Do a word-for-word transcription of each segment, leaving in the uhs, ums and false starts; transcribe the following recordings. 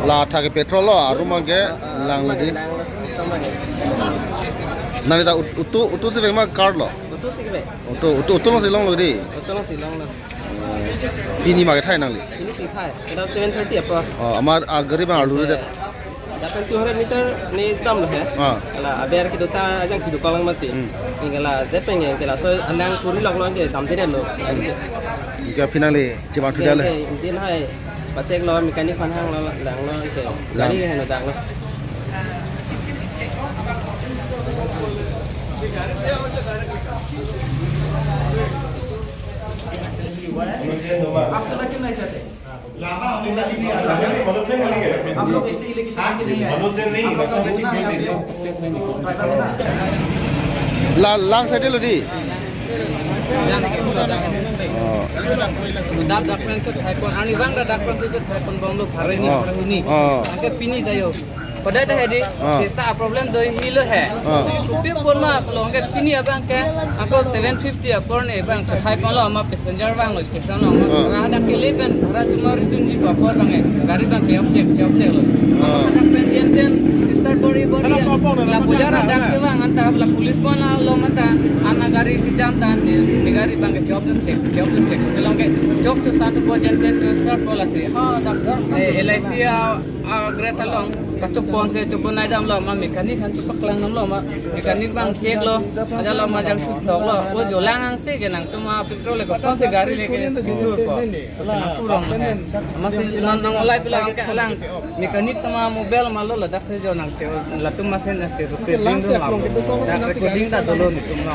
La thak ke petrol lo, arum abang ke lang lo dei. Lang lo, sama ni. Nangli ta ut-, utu, utu si vek ma car lo? Utu si vek. Utu, utu, utu along si longlo dei. Utu along si longlo. Pini ma kethai nangli? Pini si thai. Kira seven thirty apor. Oh, amat, ah, gari abang arlu dei. Lapen two hundred meter ni dam lo he. Ah. Kala aber kedo ta ajang kedo palang mati. Hmm. Ingkala je pen ingkala so anang puri lok lo ke dam dei lo. Ingkala pini nangli chibang thu dei le. Ingkala engine hai. Pachek lo, mechanic aphan hang lo, lang lo, ke. Lang. Gari heno dak lo. आप चला क्यों नहीं चाहते? आप लोग ऐसे इलेक्शन के नहीं है। आप लोग का घूमना है, आप लोग ड्राइवर है ना। La, lang side lo dei. Oh. Dak dak pen chot hai pon, ani bang dak dak pen chot hai pon bang lo phare ni, oh, phare ni. Oh. Angke pini dayo. Pada dah hedi, oh, sista problem do helo he. Oh. Kopi pon ma lo angke pini abang ke, angko seven fifty apor ni abang chot hai pon lo ama passenger abang lo station lo. Oh. Ra dak ke le pen, ra chuma ridun ji apor abang e. Gari abang cheok chek, cheok chek lo. Oh. Dak pen jen pen, sista bori bori. Lapu jara dak ke abang anta, la police pon lo mata, ana gari kejam dan, ni, ni gari abang ke cheok dun chek, cheok dun chek. Kelong ke, cheok chot satu po jen jen cheok start po lasi. Oh, dak, eh, L I C a, a, Grace along, kachok pon si, chok pon nai dam lo, ma mechanic aphan chepaklang dam lo, ma mechanic abang chek lo, aja lo ma jang chut lo, lo, o jo lang ang si ke nangtum a petrol le koson si gari le ke, oh, nang purong he. Amat si nang, nang olai pila ke lang, mechanic atum a mobile ma lo, ladak si jo nang che, latum amatsi nang che, rupi ding dun ma. Dak recording ta dolo netum lo.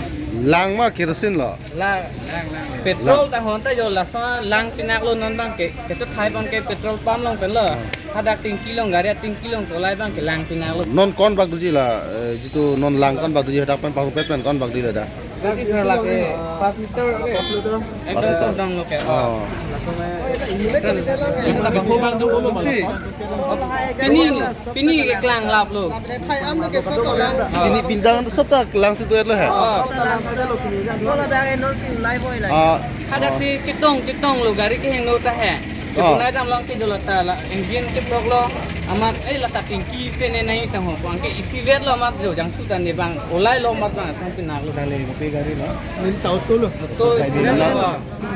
Lang ma kerosene lo? La, petrol ta hon ta jo laso lang pinak lo non abang ke, kechot hai abang ke petrol pump along pen lo. Hmm. Hadak tangki along, gari atangki along tolai abang ke lang pinak lo. Non konbak doji la, eh, jitu non lang konbak doji hadak pen parupet pen konbak doji ladak? Doji sir lake pas meter ke. Pas meter. Ekdom dong lo ke. Oh. Pini, pini keklang lap lo. Pini pindang sob ta lang si tuet lo he. Oh. Ah. Hadak si chetong, chetong lo gari kehingno ta he. Oh. Chepon nai dam along ke dolo ta la engine cheplok lo. Amat, eh, la ta tangki pen ne nai tang ho. Angke isivet lo amat jo jang sutan ne abang. Olai lo amat abang sang pinak lo. Kali kopi gari lo? Nin tau tu lo. Tu isivet lo.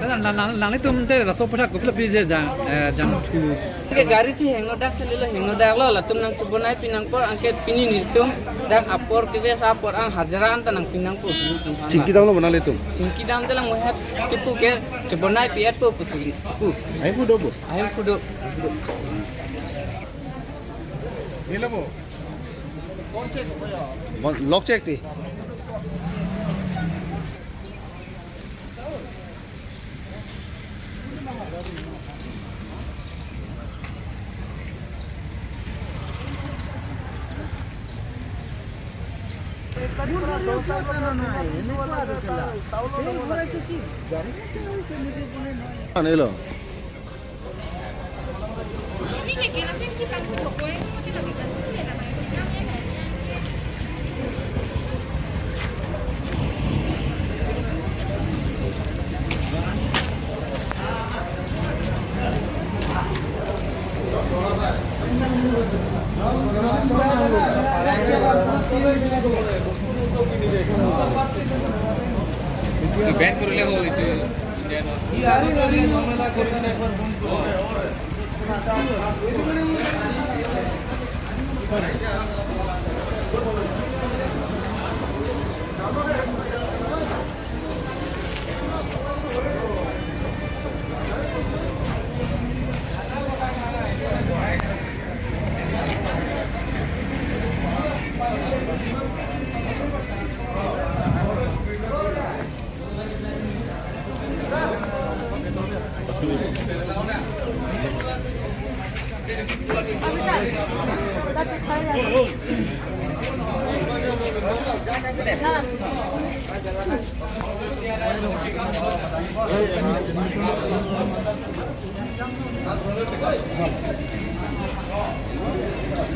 Nang, nang, nang, nanglitum te laso aphuthak kopi lo pi je jang, eh, jang thu. Ke gari si hingno dak si lelo hingno dak lo, latum nang chobonai pi nang apor, angke pini netum dak apor kevesa apor ang hajira anta nangpi nangpo netum aphan. Chingki dam lo ma nanglitum? Chingki dam te lang muhet kipu ke chobonai pi-et po pusi pu. Ahem pu do bo? Ahem pu do. Nilo bo. Bon, lock check ti. Anilo. Ban কৰিলে হ'ল এইটো।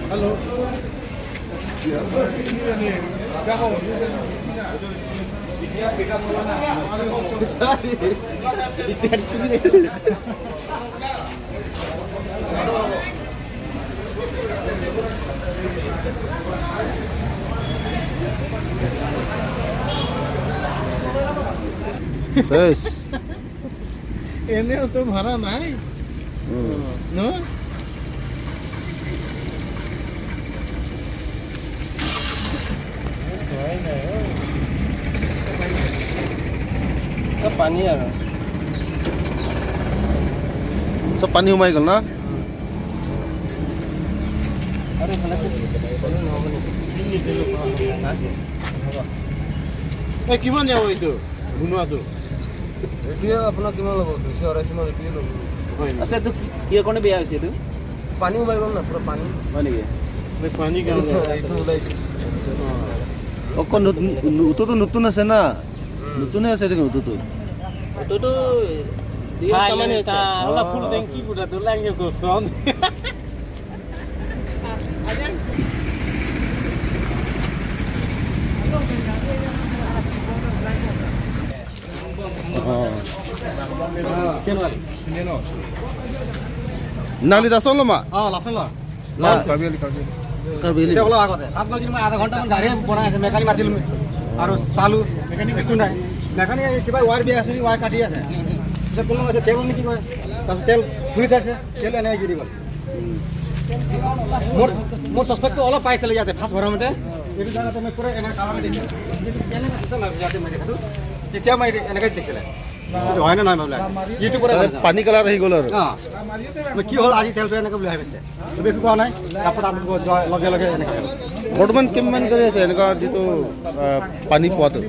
Hello. বেছ। এনে অটো ভাড়া নাই। উম। ন? চব পানী আৰু। চব পানী সোমাই গ'ল ন? আৰু এইফালে এই কিমান যাব এইটো বনোৱাটো? এইটোৱে আপোনাৰ কিমান ল'ব? দুশ আঢ়ৈশ মান এইটোৱে ল'ব। হয় নেকি? আচ্ছা, এইটো কি, কিহৰ কাৰণে বেয়া হৈছে এইটো? পানী সোমাই গ'ল না, পুৰা পানী। হয় নেকি? এই পানী এইটো কাৰণে। এইটো ওলাইছে। অ। অকণ নত-, ন-, অটোটো নতুন আছে না? উম। নতুনে আছে দেখোন অটোটো। অটোটো দুই সপ্তাহমান হৈছে। এটা, অলপ ফুল অ। টেংকি পুৰা, তো লাগে কচোন। অ। Nangli lason lo ma? অ, lason lo। La-, Karbi Anglong, Karbi Anglong. Karbi Anglong. এতিয়া অলপ আগতে। তাত গৈ কিন্তু মই আধা ঘণ্টামান গাড়ী বনাই আছে, মেকানিক মাতিলো মই। আৰু চালো, একো নাই। মেকানিকে কিবা ৱায়াৰ বেয়া আছে, ৱায়াৰ কাটি আছে। পিছত ক'লো, "আছে তেল নেকি?" কয়। তাৰপিছত তেল খুলি চাইছে, তেল এনেকে গিৰি গ'ল। মোৰ, মোৰ ছাছপেক্টটো অলপ পাইছিলে ইয়াতে, ফাৰ্ষ্ট ভৰাওঁতে। এইটো জাগাতে মই পুৰা এনেকে কালাৰ দেখিছোঁ। কিন্তু কেনেকে সুধিছে না, ইয়াতে মই দেখাটো। তেতিয়া মই এনেকে দেখিছিলে। এইটো হয় নে নহয়, মই বোলে। YouTubeৰ তাৰে পানী কালাৰ আহি গ'ল আৰু। অ। মই কি হ'ল, আজি তেলটো এনেকে বুলি ভাবিছে। তুমি একো কোৱা নাই। তাৰপিছত আকৌ যোৱা লগে লগে এনেকে। বৰ্তমান কিমান কৰি আছে এনেকুৱা যিটো, আহ, পানী পোৱাটো?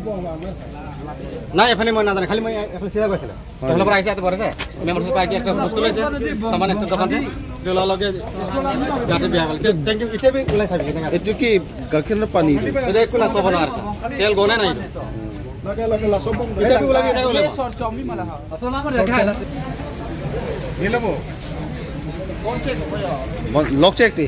নাই, এইফালে মই নাজানো। খালি মই এইফালে চিধা গৈছিলে। হয়। এইফালৰ পৰা আহিছে, ইয়াতে ভৰাইছে। মেমৰিৰ পৰা আহিছে, একটা বস্তু লৈছে, সামান একটা দোকানতে। লগে লগে গাটো বেয়া হ'ল। তে-, টেংকি এতিয়া বি ওলাই চাবি, কেনেকে আছে। এইটো কি গাখীৰ নে পানী এইটো? এইটো একো নাই, ক'ব নোৱাৰে। তেল গনে নাই এইটো। এতিয়া বি ওলাবি, এনেকে ওলাব। Log check একটি।